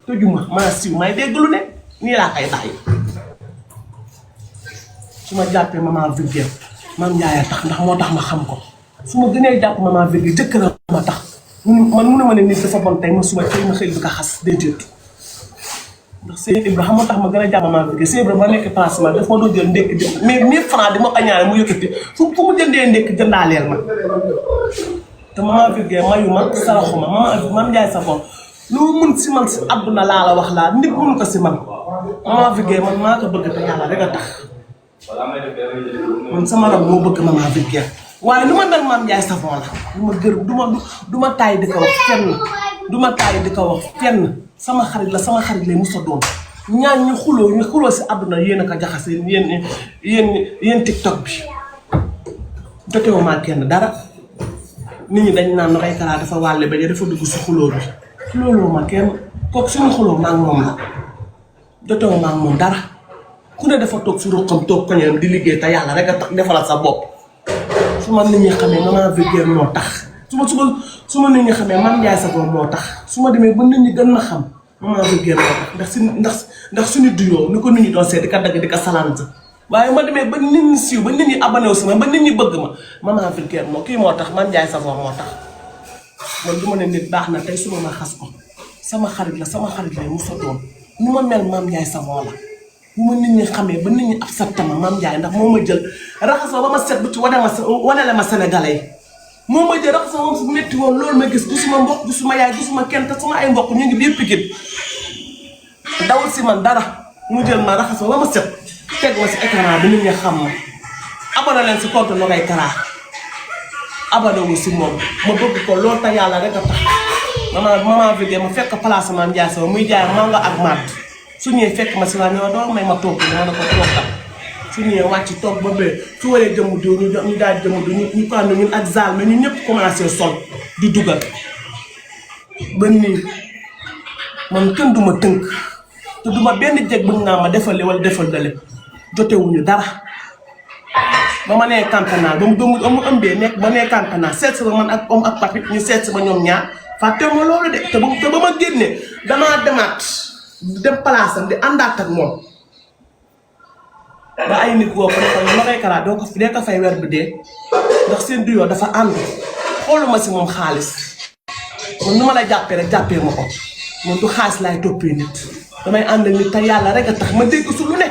tëjuma maa siiw may dégg lu ne nii laa koy bàyyi su ma jàppee maman Virgile man Ndiaye tax ndax moo tax ma xam ko su ma gënee jàpp maman Virgile jëkkëram ma tax man mu ne ma ne nit dafa bon tey ma suba tey ma xëy di ko xas déedéet ndax Sëñ Ibra xam moo tax ma gën a jàpp maman Virgile Sëñ Ibra ma nekk placement dafa ma doon jël ndékk di mais 1000 francs di ma añaane mu yëkkati fu mu jëndee ndékk jëndaaleel ma te maman Virgile mayu ma saraxuma maman Ndiaye sa bopp lu mun si man si àdduna laa la wax laa nit mënu ko si man maman Virgile man maa ko bëgg te yàlla rek a tax man sama rab moo bëgg maman Virgile waaye lu ma mel maam Ndiaye Savon la du ma gërëm du ma taay di ko wax fenn du ma taay di ko wax fenn sama xarit lay musa doon ñaan ñu xuloo si àdduna yéen a ko jaxase yéen TikTok bi jotewu maa kenn dara nit ñi dañ naan Nogaye Kara dafa wàlle ba dafa dugg si xuloo bi xuloo ma kenn kooku suñu xuloo maa ngi moom la jotewu maa ngi moom dara ku ne dafa toog si ruqam toog koñam di liggéey te yàlla rek a tax defalal sa bopp su ma nit ñi xamee maman Virgile moo tax su ma nit ñi xamee Mame Ndiaye Savon moo tax su ma demee ba nit ñi gën ma xam maman Virgile moo tax ndax suñu duyoo ni ko nit ñi doon seet di ka dagg di ka salante waaye ma demee ba nit ñi siiw ba nit ñi abonné wu si ma ba nit ñi bëgg ma maman Virgile moo tax Mame Ndiaye Savon moo tax man du ma ne nit baax na tey su ma xas ko sama xarit la mu fa doon nu ma mel Mame Ndiaye Savon la bu ma nit ñi xamee ba nit ñi accepté ma Mame Ndiaye ndax moo ma jël raxas ba ma set bu ci wane ma sénégalais yi moo ma jël raxas moom su metti woon loolu ma gis gisuma mbokk gisuma yaay gisuma kenn te sama ay mbokk ñu ngi biir Pikine dawul si man dara mu jël ma raxas ba ma set teg ma si écran bi nit ñi xam ma abonné leen si compte Nogaye Kara abonné wu si moom ma bëgg ko loolu te yàlla rek a tax maman Virgile ma fekk place Mame Ndiaye Savon muy jaay mango ak matt su ñëwee fekk ma si la ñoo doon may ma toog bi ma ne ko toogal su ñëwee wàcc toog ba bee su waree jëmm diw ñu daal jëmm diw ñu ko ànd ñun ak zaal mais ñun ñëpp commencé sol di dugal ba nii man kenn du ma tënk te du ma benn jeg bëgg naa ma defal li wala defal dale jotewuñu dara ba ma nee campagnat ba mu ëmbee nekk ba nee campagnat seet si ba man ak om ak papi ñu seet si ba ñoom ñaar fàtte ma loolu de te ba ma génnee damaa demaat dem place am di àndaat ak moom ba ay nit woo ko defal Nogaye Kara doo ko fay weer bi dee ndax seen duyoo dafa ànd xooluma si moom xaalis man nu ma la jàppee rek jàppee ma ko man du xaalis laay toppee nit damay ànd ak nit te yàlla rek a tax ma dégg su lu ne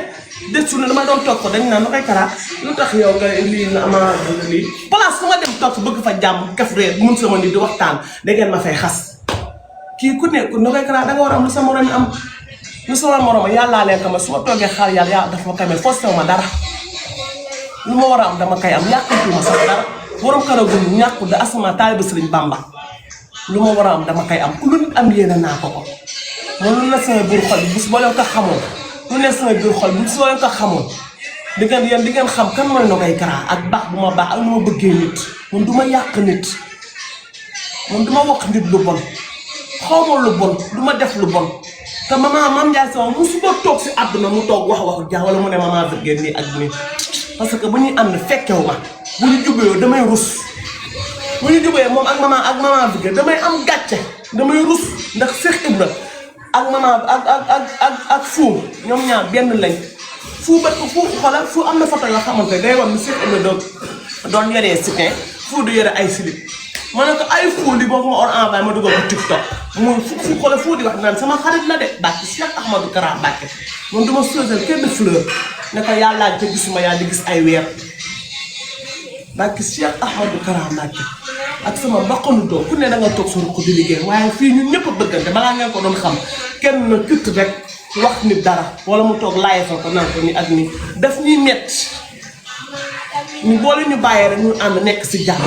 dégg su ne dama doon toog ko dañ naan Nogaye Kara lu tax yow nga lii na ama lii place su ma dem toog fa bëgg fa jàmm kaf reer mun sama nit di waxtaan da ngeen ma fay xas kii ku nekk Nogaye Kara da nga war a am lu sa morom yi am lu sama morom yàllaa leen ko ma su ma toogee xaar yàlla dafa ma kamee forcé ma dara lu ma war a am dama koy am yàqatu ma sax dara borom karagul ñàkku da asama taaliba Sëriñ Bamba lu ma war a am dama koy am ku lu nit am yéene naa ko man lu ne sama biir xol bi boo leen ko xamoon lu ne sama biir xol bi boo leen ko xamoon di ngeen xam kan mooy Nogaye Kara ak baax bu ma baax ak nu ma bëggee nit man du ma yàq nit man du ma wax nit lu bon xaw ma lu bon du ma def lu bon te Mame Ndiaye Savon mu su ko toog si àdduna mu toog waxu jaa wala mu ne maman Virgile nii ak nii parce que bu ñuy ànd fekkewu ma bu ñu jubee damay rus bu ñu jubee moom ak maman Virgile damay am gàcce damay rus ndax Cheikh Ibra ak maman ak Fou ñoom ñaar benn lañ Fou ba Fou xoolal Fou am na photo yoo xamante day wax ni Cheikh Ibra doon yoree sitin Fou du yore ay slip ma ne ko ay Fou li boo ko ma envoyé ma dugal ko TikTok muy fu xoolal Fou di wax naan sama xarit la de bàkki Cheikh Ahmadou Kara Mbacké man du ma sosal kenn fleur ne ko yàllaa te gisuma yaa di gis ay weer bàkki Cheikh Ahmadou Kara Mbacké ak sama mbaqanu doom ku ne da nga toog sa ruq di liggéey waaye fii ñun ñëpp a bëggante balaa ngeen ko doon xam kenn na këtt rek wax nit dara wala mu toog laajee fa ko naan ko ni ak ni daf ñuy metti ñu boole ñu bàyyee rek ñu ànd nekk si jàmm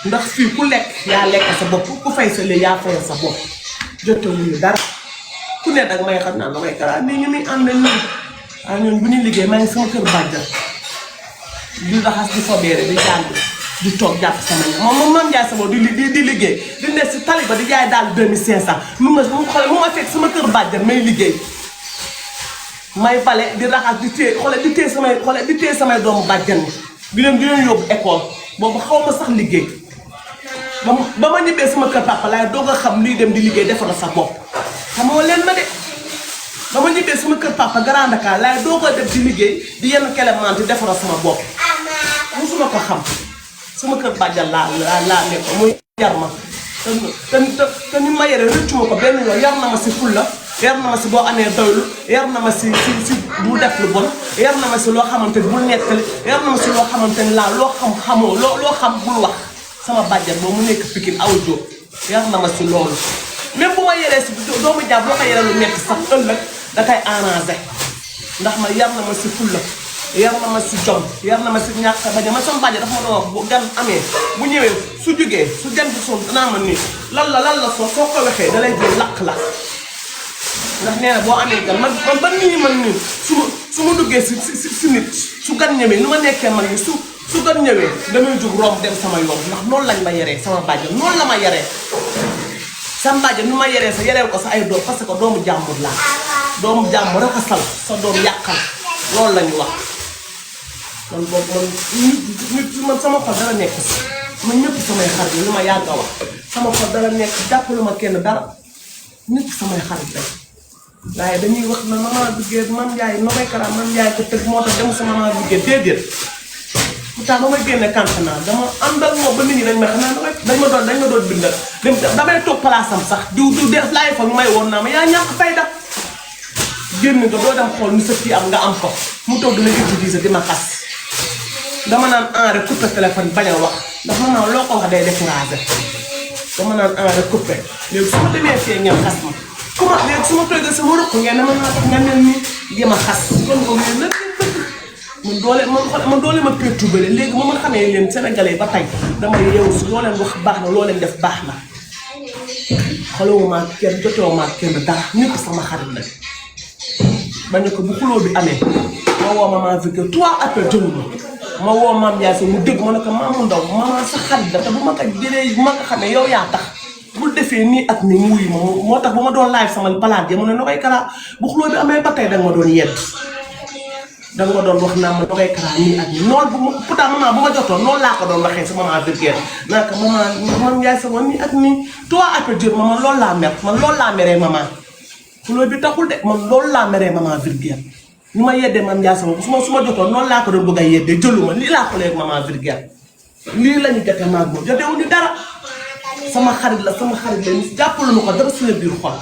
ndax fii ku lekk yaa lekk sa bopp ku fay sa lee yaa fayal sa bopp jotewuñu dara ku ne dag may xam naa Nogaye Kara nii ñu muy ànd ñun waaye ñun bu ñuy liggéey maa ngi sama kër bàjjal di raxas di fobeere di jàng di toog jàpp sama ña moom Mame Ndiaye Savon di liggéey di ne si tali ba di jaay daal 2500 mu ma fekk sama kër bàjjal may liggéey may bale di raxas di téye samay doomu bàjjan bi di leen yóbbu école boobu xaw ma sax liggéey ba ma ñibbee sama kër papa laay doog a xam lii dem di liggéey defal sa bopp xamoo leen ma de ba ma ñibbee sama kër papa Grand Dakar laay doo ko def di liggéey di yenn Clémente defaral sama bopp musuma ko xam sama kër bàjjal laa nekk muy yar ma te ni ma yore rëccuma ko benn yoon yar na ma si fulla yar na ma si boo amee doylu yar na ma si bu def lu bon yar na ma si loo xamante ni bul nettali yar na ma si loo xamante ni loo xam xamoo loo xam bul wax sama bàjjal boo mu nekk Pikine aw jóob yar na ma si loolu même bu ma yeree si doomu jàpp boo ko yeree lu metti sax ëllëg da koy arrangé ndax ma yar na ma si fulla yar na ma si jom yar na ma si ñàkk a bañ ma sama bàjjal dafa ma doon wax bu gan amee bu ñëwee su jógee su gan bi soon danaa ma nii lan la soo ko waxee da lay jël lakk la ndax nee na boo amee gan man ba nii su ma duggee si nit su gan ñëwee nu ma nekkee man ni su gan ñëwee damay jug romb dem sama yoon ndax noonu lañ ma yaree sama bàjjal noonu la ma yaree sama bàjjal nu ma yaree sa yareel ko sa ay doom parce que doomu jàmbur laa doomu jàmbur rek a sal sa doom yàqal loolu la ñu wax man boobu nit man sama xol dara nekk si man ñëpp samay xarit yi lu ma yàgg a wax sama xol dara nekk jàppalu ma kenn dara ñëpp samay xarit rek waaye dañuy wax na maman Birguet man yaay no may kara man yaay ko tëgg moo tax dem sa maman Birguet déedéet pourtant ba may génne campagne dama àndal moom ba nit ñi dañ ma xam dañ ma doon bindal dem damay toog palaasam sax diw def laay fa may woon naa ma yaa ñàkk fayda génn nga doo dem xool ni sa kii am nga am ko mu toog dina utiliser di ma xas dama naan rek coupé téléphone bañ a wax ndax maman loo ko wax day découragé dama naan rek coupé léegi su ma demee fee ngeen xas ma comment léegi su ma toogee sama ruq ngeen ne ma naa tax nga mel ni di ma xas kon ko yéen nag man doole ma perturbé léegi ma mën xamee leen sénégalais ba tey dama yeewu si loo leen wax baax na loo leen def baax na xolowuma kenn jotewuma kenn dara ñëpp sama xarit la bañu ko bu xuloo bi amee ma woo maman Birguet 3 appels jëlu ma woo maam Yaay mu dégg ma ne ko maamu ndaw maman sa xarit la te bu ma ko jëlee bu ma ko xamee yow yaa tax bul defee nii ak nii mu wuyu ma moo tax bu ma doon live sama palaat mu ne no koy kara bu xuloo bi amee ba tey danga ma doon yedd danga ma doon wax naa ma no koy kara nii ak nii noonu bu pourtant maman bu ma jotoon noonu laa ko doon waxee sa maman Birguet naa ko maman Yaay sama nii ak nii 3 appels jël man loolu laa mer man loolu laa meree maman xuloo bi taxul de man loolu laa meree maman Birguet ni ma yeddee man Ndiaye sama su ma jotoon noonu laa ko doon bëgg a yeddee jëluma lii laa xoolee ak maman Birguet lii la ñu jotee maag moom jotewuñu dara sama xarit la jàppalu ma ko dara suñu biir xol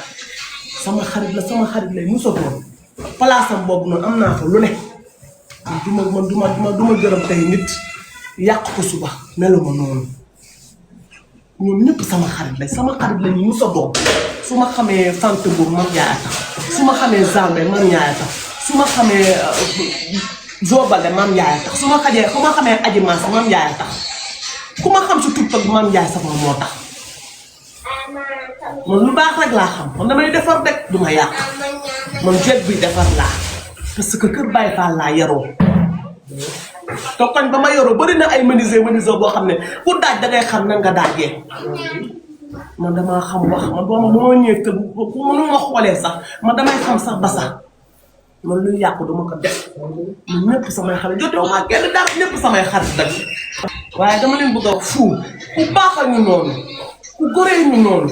sama xarit la musa doon palaasam boobu noonu am naa fa lu ne du ma gërëm tey nit yàq ko suba meluma noonu ñoom ñëpp sama xarit lañ musa doon su ma xamee fant boobu man yaay tax su ma xamee Zambé man yaay tax su ma xamee Zobale maam Ndiaye tax su ma xamee Aji Maas maam Ndiaye tax ku ma xam si TikTok maam Ndiaye sax moo tax man lu baax rek laa xam man damay defar rek du ma yàq man jeeg bi defar laa parce que kër Baye Fall laa yaroo te koñ ba ma yaroo bari na ay menuisier boo xam ne ku daaj dangay xam nan nga daajee man damaa xam wax man dooma moo ñëwee kër ku mënu ma xoolee sax man damay xam sax ba sax man luy yàqu duma ko def ñun ñëpp samay xarit jotewu maa kenn dara ñëpp samay xarit dëgg waaye dama leen bëgg a fu ku baaxal ñu noonu ku goree ñu noonu